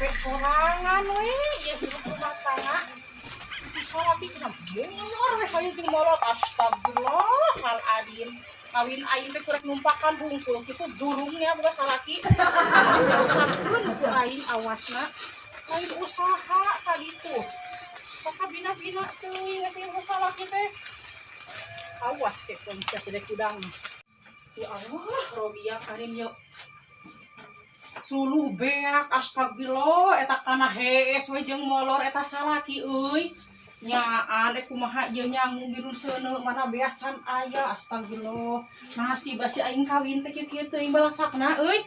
Gawe sorangan we, ieu hirup rumah tangga. Itu salaki kena molor we hayu jeung molor astagfirullahaladzim. Kawin aing teh kurek numpakan hungkul kitu durungnya boga salaki. Rasakeun ku aing awasna. Lain usaha ka ditu. Sok bina-bina teuing sing salaki teh. Awas ke kalau bisa gede kudang. Ya Allah, Robia Karim yuk. Suluh beak astagfirullah eta kana hees we jeung molor eta salaki euy. Nyaan kumaha ieu nyangu biru seuneu mana beas can aya astagfirullah. Nasib basi aing kawin teh kieu-kieu teuing balasakna euy.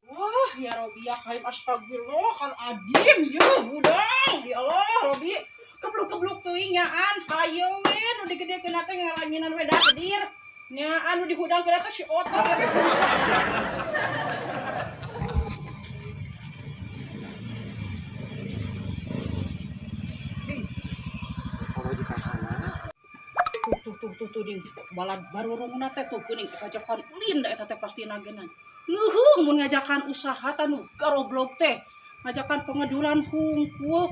Wah, ya Robia Karim astagfirullahaladzim ye budang. Ya Allah, Robi. Kebluk-kebluk teuing nyaan hayo we nu digedekeun teh ngalanginan we dahdir. Nyaan nu dihudangkeun teh si otot we. Tuh tuh tuh tuh tuh ding balad barurungna teh tuh geuning ngajakan ulin da eta teh pasti nagenan. Leuheung mun ngajakan usaha tanu garoblog teh. Ngajakan pengedulan hungkul.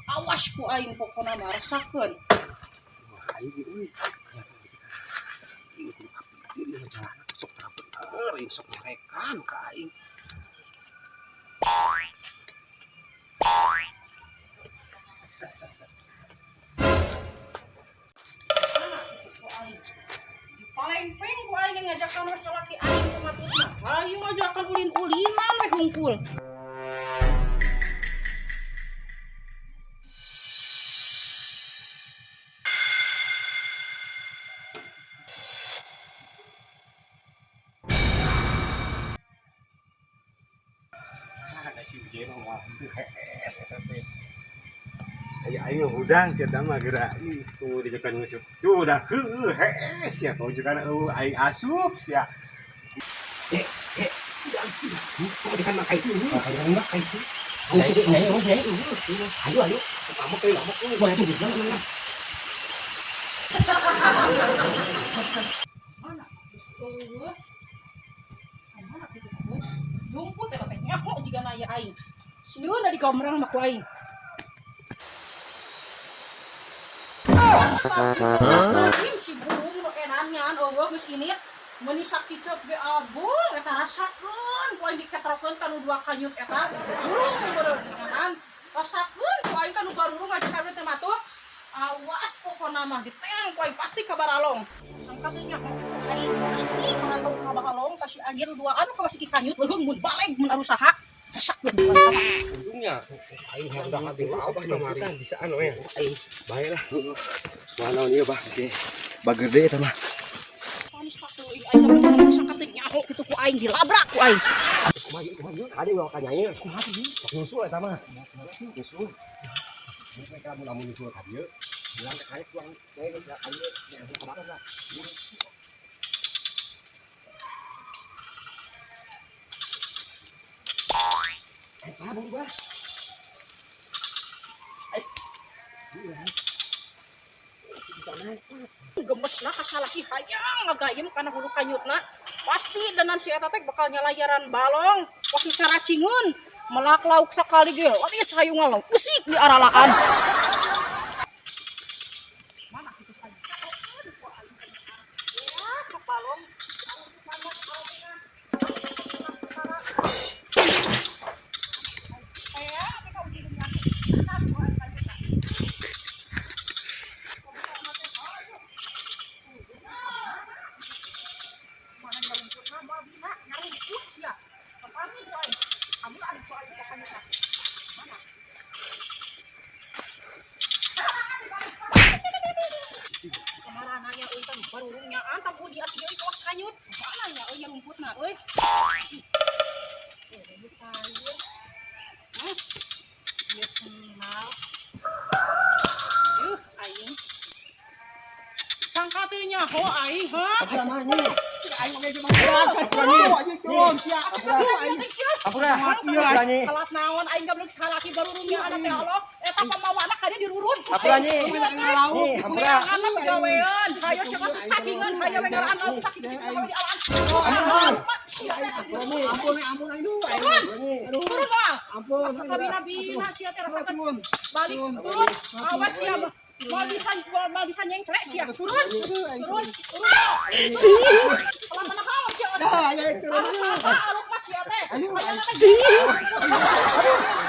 Awas ku aing pokona mah rasakeun. Aing euy. Aing kudu kapikir ieu jalana sok tara bener, aing sok nyarekan ka aing. Palengpeng ku aing ngajakan we salaki aing teh matutna. Hayu ngajakan ulin-ulinan we hungkul. Ah, si Ujeng mah teu hees eta teh. Aya aing hudang sia tah mah geura ih kudu dijakan ngusuk. Tuh udah heueuh hees sia kaujukan eueuh aing asup sia. Eh, eh, hudang hudang. Kaujukan mah ka itu. Kaujukan mah ka itu. Ayo, ayo, ayo, ayo. Lamok euy, lamok euy. Wah, itu gimana? Mana geus eueuh. Mana kitu teh? Jungkut eta teh nyaho jigana ieu aing. Sieun da digomrang mah ku aing. Astagfirullahaladzim si burung nu enanyan eueuh geus init. Meuni sakiceup ge abong eta rasakeun ku aing diketrokeun ka nu dua kanyut eta. Burung beureum nyahan. Rasakeun ku aing ka nu barurung ngajakan teh matut. Awas pokona mah diteng ku aing pasti ka baralong. Sangka teh nyaho aing pasti marantau ka baralong ka si anjir duaan ka si kanyut leuheung mun baleg mun arusaha. Rasakeun ku aing awas. Untungnya aing hendak hati abah kamari bisa anu ya. Aing bae lah. Wah naon ieu bah oke. Bager deui eta mah. Panis tak teuing aing teh sangka teh nyaho kitu ku aing dilabrak ku aing. Kumaha ieu kumaha ieu? Ade bawa ka nyai. Kumaha sih? Sok nyusul eta mah. Nyusul. Mereka lamun lamun nyusul ka dieu, bilang teh kayak tuang nyai geus ka dieu, nyai ka mana lah. Eh, bah, buru bah. Eh. Gemesna ka salaki hayang ngagayem kana hulu kanyutna. Pasti danan si eta teh bakal nyalayaran balong, pos nu caracingeun. Melak lauk sakali ge, lelis hayu ngalong, usik di aralaan. Mana kitu aing? Ya, cok balong. Mana nyarumputna babina nyarumput sia. Papani ku aing. Amun anu ku aing sakanyutna. Mana? Kemarananya euy tah barurungnya antam uji asli euy kawas kanyut. Mana nya euy nyarumputna euy. Eh, sayur. Hah? Ieu senal. Yuh, aing. Sangka teu nyaho aing, ha? Aing mah geus mah. Anjing turun sia. Aing. Ampura. Ampura nyi. Telat naon aing gablek salaki barurungnya anak teh Allah. Eta pamawana ka dieu dirurun. Ampura nyi. Nyi, ampura. Anak gawean, hayo sia masuk cacingan, hayo we ngaraan lauk sakit kitu gawe di alaan. Ampun ampun aing. Turun. Aduh. Turun moal. Ampun. Ampun. Asa kabina-bina sia teh rasakeun. Turun. Balik turun. Awas sia. Moal bisa nyengcrek sia. Turun. Turun. Turun. Pelan mana hawa sia. Dah, ya turun. Aduh, saha aluk mah sia teh. Ayo, Ayo, ayo. ayo.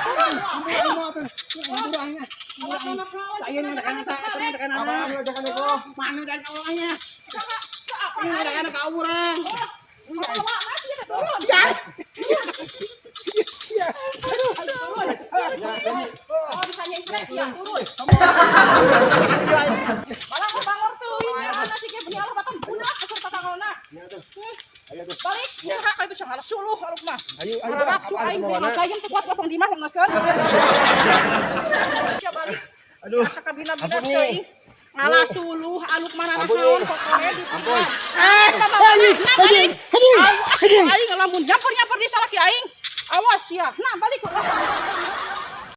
Ampun, ampun, atuh. Ampun, aing. Awas mana hawa sia. Ayo, tekan tekan tekan anak. Mana tekan ka urangnya? Saha? Saha? Ayo, tekan ka urang. Bawa nasi teh turun. Ya. Ya. Aduh, Turun. Oh, bisa nyengcrek sia, turun. Malah kok bangor teuing ngaranna sih ge beuni Allah batan budak ukur tatangona. Ya tuh. Ayo tuh. Balik, usaha ka itu sangat suluh aluk mah. Ayo, ayo. Mararapsu aing teh gayeng teu kuat potong di mah ngeuskeun. Sia balik. Aduh. Asa kabina-bina Ampun, nih. teuing. Ngalah suluh aluk mana Ampun, naon nih. kokore di Ampun. Eh, Haji, haji, haji. Awas aing lamun nyampur-nyampur di salaki aing. Awas ya. Nah, balik kok.